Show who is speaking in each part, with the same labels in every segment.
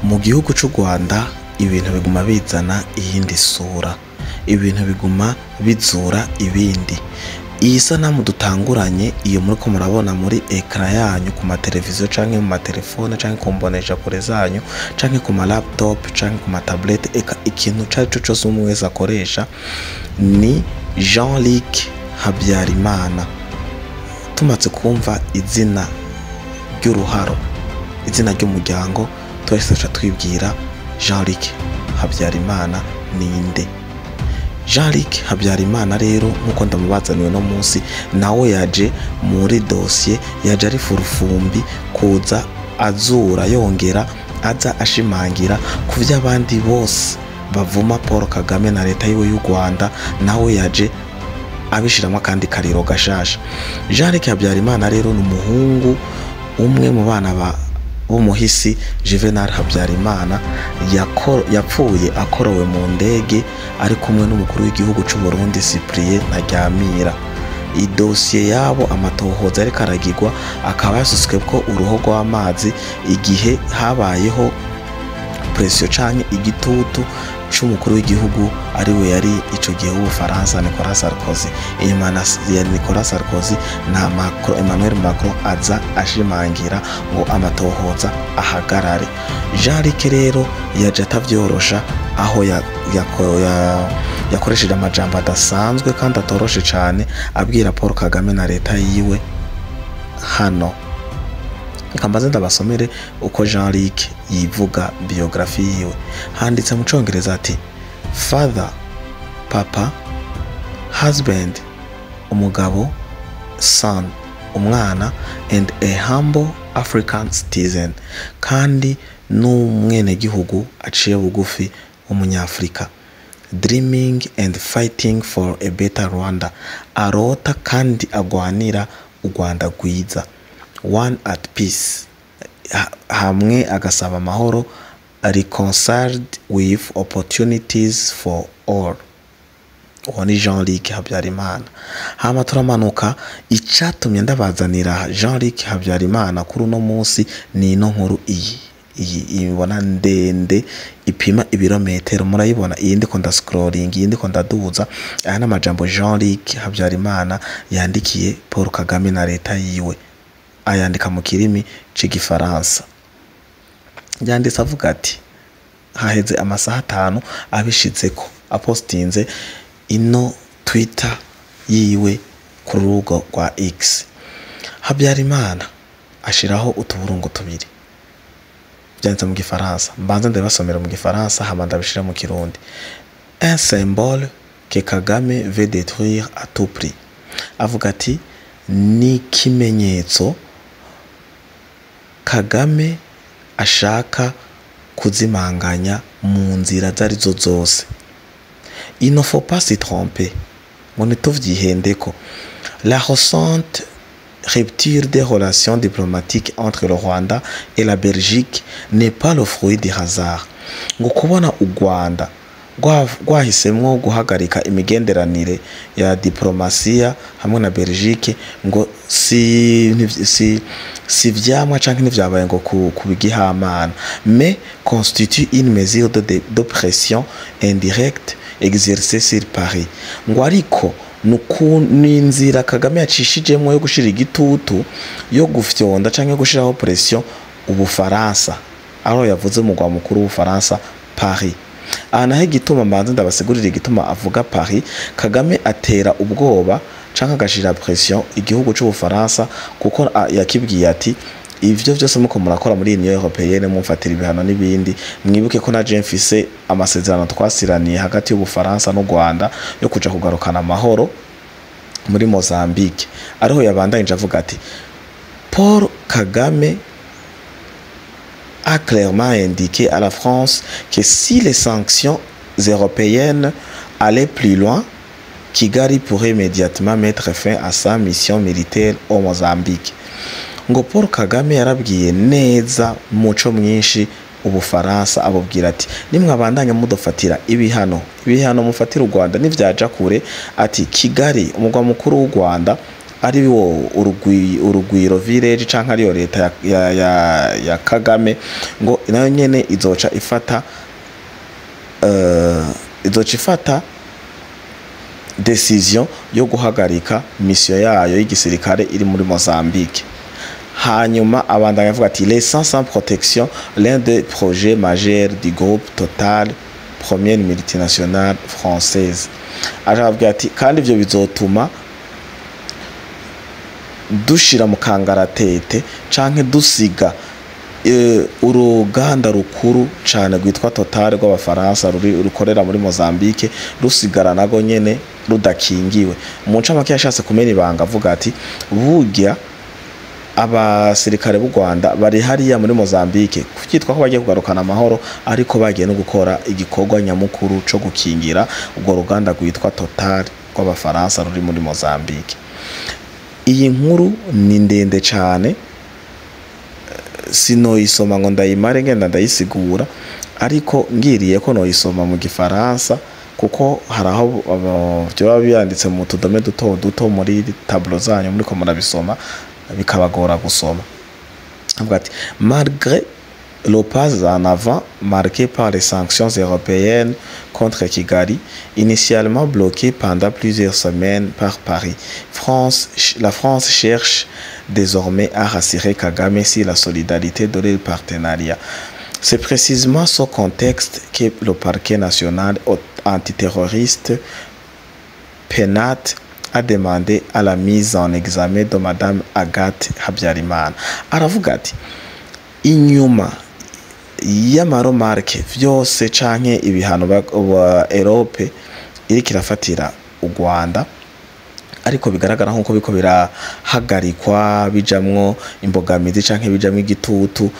Speaker 1: Mu gihugu c'u Rwanda ibintu biguma bizana iyindi sura, ibintu biguma bizura ibindi. Iyi sanamu dutanguranye iyo muriko murabona muri écran yanyu ku mateleviziyo canke mu matelefone canke ku mboneshakure zanyu canke ku ma laptop canke ku ma tablette, eka ikintu carico cose umwe wese akoresha, ni Jean-Luc Habyarimana. Tumaze kumva izina ry'uruharo, izina ry'umuryango, twese tuca twibwira Jean-Luc Habyarimana ninde. Jean-Luc Habyarimana rero, nkuko ndamubazaniye uno munsi, nawe yaje muri dosiye, yaje ari furufumbi kuza azura, yongera aza ashimangira ku vy'abandi bose bavuma Paul Kagame na leta yiwe y'u Rwanda. Nawe yaje abishiramwo akandi kariro gashasha. Jean-Luc Habyarimana rero ni umuhungu umwe mu bana ba b'umuhisi Juvenal Habyarimana yapfuye akorowe mu ndege ari kumwe n'umukuru w'igihugu c'u Burundi Cyprien Ntaryamira. Idosiye yabo, amatohoza ariko aragirwa, akaba yasutsweko uruho rw'amazi igihe habayeho pression canke igitutu c'umukuru w'igihugu ariwe yari ico gihe w'Ubufaransa, Nicolas Sarkozy. Inyuma ya Nicolas Sarkozy na Macron, Emmanuel Macron aza ashimangira ngo amatohoza ahagarare. Jean-Luc rero yaje atavyorosha, aho yakoresheje amajambo adasanzwe kandi atoroshe cane abwira Paul Kagame na leta yiwe. Hano reka mbanze ndabasomere uko Jean-Luc yivuga, biographie yiwe. Handitse mu Congereza ati: "Father, papa, husband, umugabo, son, umwana, and a humble African citizen, kandi n'umwenegihugu aciye bugufi w'umunyafurika, dreaming and fighting for a better Rwanda, arota kandi agwanira u Rwanda rwiza, one at peace, hamwe agasaba amahoro, reconciled with opportunities for all." Uwo ni Jean-Luc Habyarimana. Hama turamanuka. Icatumye ndabazanira Jean-Luc Habyarimana kuri uno munsi ni ino nkuru iyi ibona ndende ipima ibirometero. Murayibona iyi ndiko nda scrolling, iyi ndiko ndaduza. Aya n'amajambo Jean-Luc Habyarimana yandikiye Paul Kagame na leta yiwe, ayandika mu kirimi c'igifaransa. Yanditse avuga ati, haheze amasaha 5 abishizeko, apostinze ino Twitter yiwe ku rubuga rwa X. Habyarimana ashiraho utuburungu tubiri. Byanditse mu gifaransa, mbanze ndabasomera mu gifaransa, hama ndabishira mu kirundi. "Un symbole que Kagame veut détruire à tout prix." Avuga ati ni ikimenyetso Kagame ashaka kuzimanganya mu nzira zarizo zose. "Il ne faut pas s'y tromper." Ngo ntituvyihendeko. "La récente rupture des relations diplomatiques entre le Rwanda et la Belgique n'est pas le fruit du hasard." Ngo kubona u Rwanda rwahisemwo guhagarika imigenderanire ya diplomasiya hamwe na Belgique, ngo si vyamwa canke ntivyabaye ngo ku bigihamana, "mais constitue une mesure de pression indirecte exercée sur Paris." Ngo ariko ni inzira Kagame yacishijemwo yo gushira igitutu, yo gufyonda canke gushiraho pression Ubufaransa, aho yavuze umugwa mukuru w'Ubufaransa, Paris. Aha naho igituma mbanza ndabasigurira igituma avuga Paris. Kagame atera ubwoba canke agashira pression igihugu c'Ubufaransa kuko yakibwiye ati: "Ivyo vyose muko murakora muri Union Européenne, mumfatira ibihano n'ibindi, mwibuke ko na je mfise amasezerano twasiraniye hagati y'Ubufaransa n'u Rwanda yo kuja kugarukana amahoro muri Mozambique." Ariho yabandanyije avuga ati: "Paul Kagame a clairement indiqué à la France que si les sanctions européennes allaient plus loin, Kigali pourrait immédiatement mettre fin à sa mission militaire au Mozambique." Ngo Paul Kagame yarabwiye neza muco mwinshi Ubufaransa, abubwira ati: "Nimwabandanya mudufatira ibihano, ibihano mufatira u Rwanda nivyaja kure," ati, "Kigali, umugwa mukuru w'u Rwanda, Ari wo Urugwiro Village canke ariyo leta ya Kagame, ngo nayo nyene izoca ifata décision yo guhagarika mission yayo y'igisirikare iri muri Mozambique. Hanyuma abandanya avuga ati: "Laissant sans protection l'un des projets majeurs du groupe Total, première multinationale française." Aravuga ati: "Kandi ivyo bizotuma dushira mu kangaratete canke dusiga uruganda rukuru cane rwitwa Total rw'Abafaransa ruri rukorera muri Mozambique, rusigara nago nyene rudakingiwe." Mu ncamake, yashatse kumena ibanga avuga ati: "Burya abasirikare b'u Rwanda bari hariya muri Mozambique kucyitwa ko bagiye kugarukana amahoro, ariko bagiye no gukora igikorwa nyamukuru co gukingira urwo ruganda rwitwa Total rw'Abafaransa ruri muri Mozambique." Iyi nkuru ni ndende cane, sinoyisoma ngo ndayimare ngenda ndayisigura, ariko ngiriye ko noyisoma mu Gifaransa, kuko hari aho vyoba byanditse mu tudome duto duto muri tableau zanyu muriko murabisoma, bikabagora gusoma. Avuga ati: "Malgré le pas en avant marqué par les sanctions européennes contre Kigali, initialement bloquées pendant plusieurs semaines par Paris, la France cherche désormais à rassurer Kagame sur la solidité de leur partenariat. C'est précisément ce contexte que le parquet national antiterroriste PNAT a demandé à la mise en examen de Madame Agathe Habyarimana." Aravuga ati: "Inyuma y'ama remarques vyose canke ibihano ba Europe iriko irafatira u Rwanda, ariko bigaragara nkuko biko birahagarikwa, bijamwo imbogamizi canke bijamwo igitutu,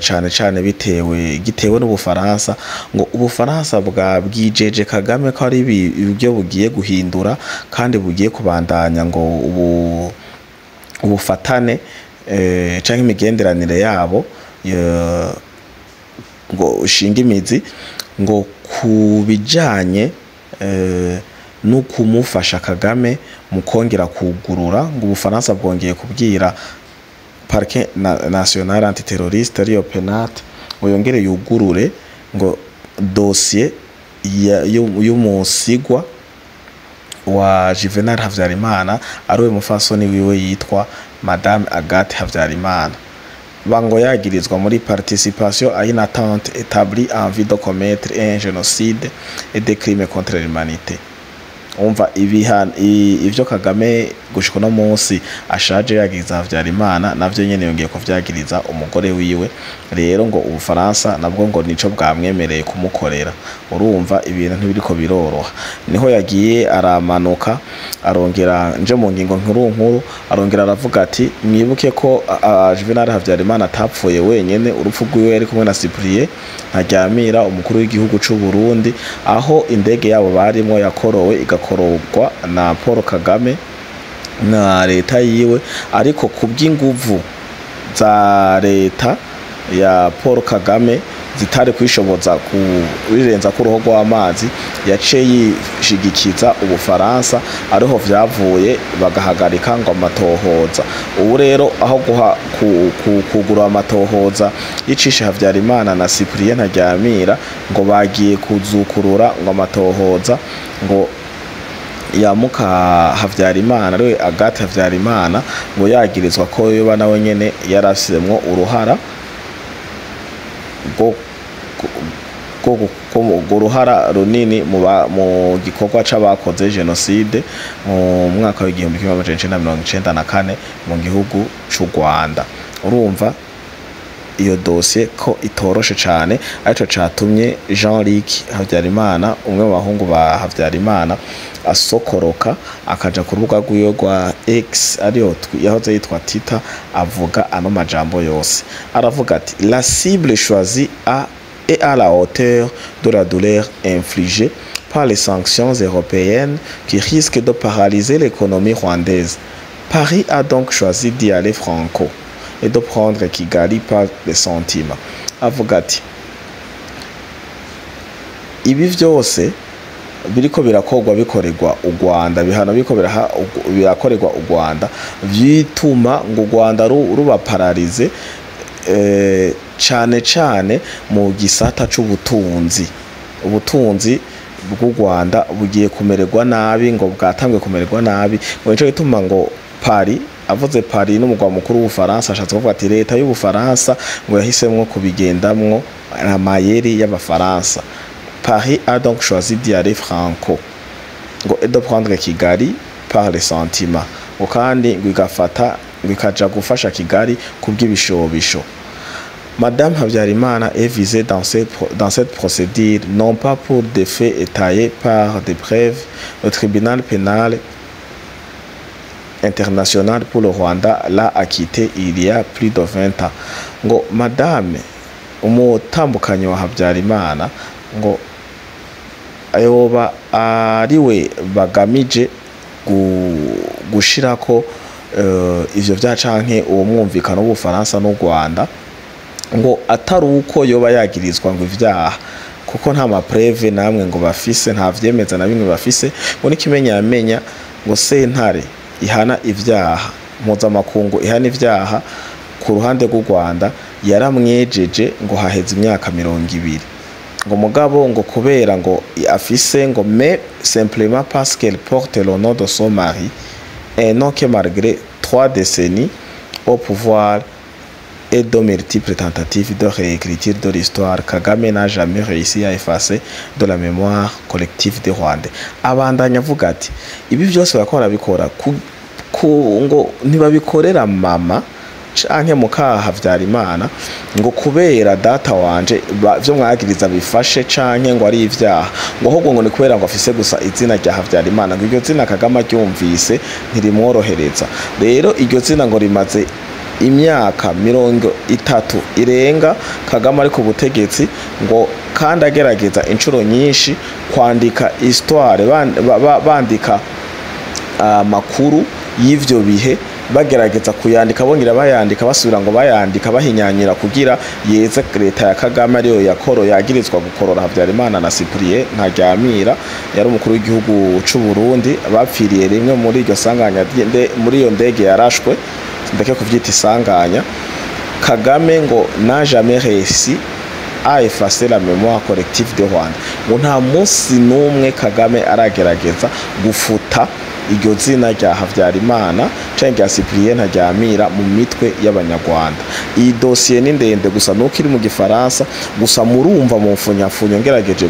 Speaker 1: cane cane gitewe n'Ubufaransa, ngo Ubufaransa bwa bwijeje Kagame ko ari ibyo bugiye guhindura kandi bugiye kubandanya ngo ubu ubufatane canke imigenderanire yabo ngo ushinga imizi, ngo ku bijanye no kumufasha Kagame mu kongera kugurura, ngo Ubufaransa bwongeye kubwira parquet national antiterroriste, ariyo PNAT, ngo yongere yugurure ngo dossier y'umusigwa wa Juvenal Habyarimana, ariwe mufasoni wiwe yitwa Madame Agathe Habyarimana, bango yagirizwa muri participation à une entente établie en vue de commettre un génocide et des crimes contre l'humanité." Umva, ivyo Kagame gushika uno munsi ashaje yagiriza Habyarimana, navyo nyene yongeye kuvyagiriza umugore wiwe. Rero ngo Ubufaransa nabwo ngo nico bwamwemereye kumukorera. Urumva ibintu ntibiriko biroroha. Niho yagiye aramanuka, arongera nje mu ngingo nkuru nkuru, arongera aravuga ati: "Mwibuke ko Juvenal Habyarimana atapfuye wenyene. Urupfu rwiwe yari kumwe na Cyprien Ntaryamira, umukuru w'igihugu c'u Burundi, aho indege yabo barimwo yakorowe, igakororwa na Paul Kagame na leta yiwe, ariko kubw'inguvu za leta ya Paul Kagame zitari kwishoboza kubirenza ku ruho rw'amazi, yaciye yishigikiza Ubufaransa, ariho vyavuye bagahagarika ngo amatohoza. Ubu rero aho guha kugura amatohoza yicisha Habyarimana na Cyprien Ntaryamira, ngo bagiye kuzukurura ngo amatohoza ngo ya muka Habyarimana, ariwe Agathe Habyarimana, ngo yagirizwa ko yoba nawe nyene yarasizemwo uruhara rwo uruhara runini mu gikorwa c'abakoze jenoside mu mwaka w'1994 mu gihugu c'u Rwanda." Urumva iyo dosiye ko itoroshe cane, arico catumye Jean-Luc Habyarimana, umwe mu bahungu ba Habyarimana, asokoroka akaja ku rubuga rwiwe rwa X, ariyo yahoze yitwa Twitter, avuga ano majambo yose. Aravuga ati: "La cible choisie est à la hauteur de la douleur infligée par les sanctions européennes qui risquent de paralyser l'économie rwandaise. Paris a donc choisi d'y aller franco et de prendre Kigali par les sentiments." Avuga ati: "Ibi vyose Biriko birakorwa, bikorerwa u Rwanda, bihano biriko birakorerwa u Rwanda bituma ngo u Rwanda ruba paralysé, cane cane mu gisata c'ubutunzi. Ubutunzi bw'u Rwanda bugiye kumererwa nabi, ngo bwatanguye kumererwa nabi. Ngo nico gituma ngo Paris, avuze Paris n'umugwa mukuru w'Ubufaransa, ashatse kuvuga ati leta y'Ubufaransa ngo yahisemwo kubigendamwo amayeri y'Abafaransa. Paris a donc choisi d'y aller franco, ngo et de prendre Kigali par les sentiments, ngo kandi ngo igafata, ngo ikaja gufasha Kigali kubw'ibishobisho. Madame Habyarimana est visée dans cette procédure non pas pour des faits étayés par des preuves. Le tribunal pénal international pour le Rwanda l'a acquitté il y a plus de 20 ans. Ngo Madame umutambukanyi wa Habyarimana ngo ayoba ariwe bagamije gushirako ivyo vya canke uwo mwumvikano w'Ubufaransa n'u Rwanda, ngo atari uko yoba yagirizwa ngo ivyaha, kuko nta ma preuves namwe ngo bafise, nta vyemeza na bimwe bafise. Ngo n'ikimenyamenya, ngo sentare ihana ivyaha mpuzamakungu ihana ivyaha ku ruhande rw'u Rwanda yaramwejeje, ngo haheze imyaka 20. Ngo mugabo ngo kubera ngo afise ngo mais simplement parce qu'elle porte le nom de son mari, un nom que malgré 3 décennies au pouvoir et de multiples tentatives de réécriture de l'histoire, Kagame n'a jamais réussi à effacer de la mémoire collective des Rwandais. Abandanya avuga ati ibi byose bariko barabikora ngo ntibabikorera mama canke muka Habyarimana, ngo kubera data wanje vyo mwagiriza bifashe canke ngo ari ivyaha, ngo ahubwo ngo ni kubera ngo afise gusa izina rya Habyarimana. Ngo iryo zina Kagame aryumvise ntirimworohereza. Rero iryo zina ngo rimaze imyaka 30 irenga Kagame ari ku butegetsi, ngo kandi agerageza inshuro nyinshi kwandika histoire, bandika amakuru y'ivyo bihe, bagerageza kuyandika, bongera bayandika, basubira ngo bayandika, bahinyanyira kugira yeze leta ya Kagame, ariyo yakoro yagirizwa gukorora Habyarimana na Cyprien Ntaryamira, yari umukuru w'igihugu c'u Burundi, bapfiriye rimwe muri iryo sanganya muri iyo ndege yarashwe, ndeke kuvyita isanganya. Kagame ngo n'a jamais réussi à effacer la mémoire collective de Rwanda, ngo nta munsi n'umwe Kagame aragerageza gufuta iryo zina rya Habyarimana canke rya Cyprien Ntaryamira mu mitwe y'Abanyarwanda. Iyi dosiye ni ndende, gusa nuko iri mu Gifaransa gusa. Murumva mu mfunyafunyo, ngerageje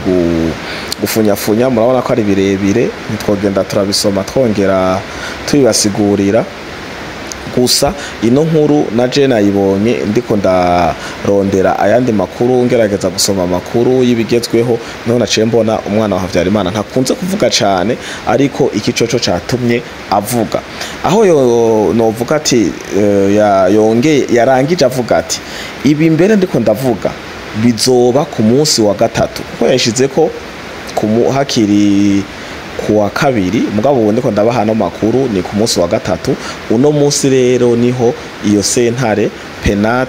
Speaker 1: gufunyafunya, murabona ko ari birebire, ntitwogenda turabisoma twongera tubibasigurira. Gusa ino nkuru na je nayibonye ndiko ndarondera ayandi makuru, ngerageza gusoma amakuru y'ibigezweho, niho naciye mbona umwana wa Habyarimana ntakunze kuvuga cane, ariko iki coco catumye avuga. Aho yo novuga ati yongeye yarangije avuga ati ibi mbere ndiko ndavuga bizoba ku munsi wa gatatu, kuko yashize ko hakiri kuwa kabiri, mugabo ubu ndiko ndabaha no makuru ni ku munsi wa gatatu. Uno munsi rero niho iyo sentare pénale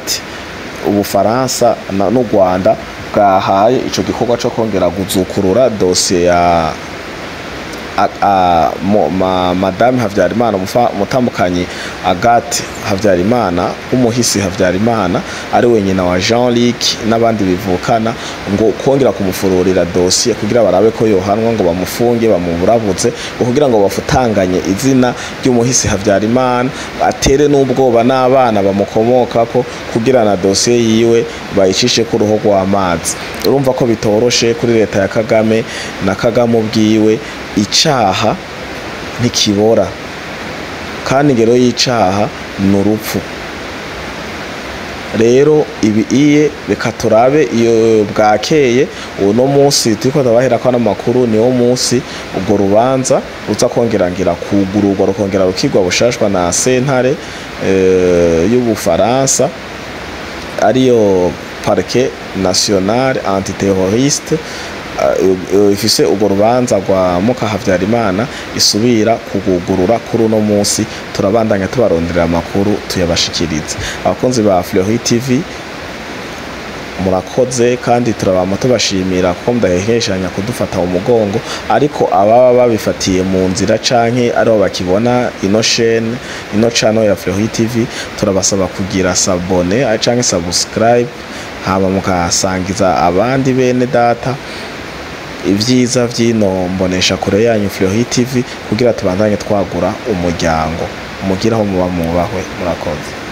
Speaker 1: Ubufaransa n'u Rwanda bwahaye ico gikorwa co kongera kuzukurura dosiye ya Madame Habyarimana, umutambukanyi Agathe Habyarimana, umuhisi Habyarimana, ari we nyina wa Jean-Luc n'abandi bivukana, ngo kongera kumufururira dosiye kugira barabe ko yohanwa, ngo bamufunge, bamuburabuze, ngo kugira ngo bafutanganye izina ry'umuhisi Habyarimana, atere n'ubwoba n'abana bamukomokako, kugira na dosiye yiwe bayicishe ku ruhu rw'amazi. Urumva ko bitoroshe kuri leta ya Kagame na Kagame ubwiwe. Icaha ntikibora, kandi ingero y'icaha ni urupfu. Rero ibi iye reka turabe iyo bwakeye. Uno munsi turiko turabahera ko amakuru, niwo munsi urwo rubanza ruza kongera ngira kugururwa, rukongera rukigwa bushashwa na sentare y'Ubufaransa, ariyo Parquet national antiterroriste, ifise urwo rubanza rwa muka Habyarimana, isubira kugugurura kuri uno munsi. Turabandanya tubaronderera amakuru, tuyabashikirize abakunzi ba Fleury TV. Murakoze kandi turabama tubashimira kuko mudaheheshanya kudufata umugongo. Ariko ababa babifatiye mu nzira canke ariho bakibona ino chaîne, ino channel ya Fleury TV, turabasaba kugira s'abonner canke subscribe, hama mukasangiza abandi bene data ibyiza vy'ino mbonesha kure yanyu Fleury TV, kugira tubandanye twagura umuryango. Mugiraho muba mubahwe. Murakoze.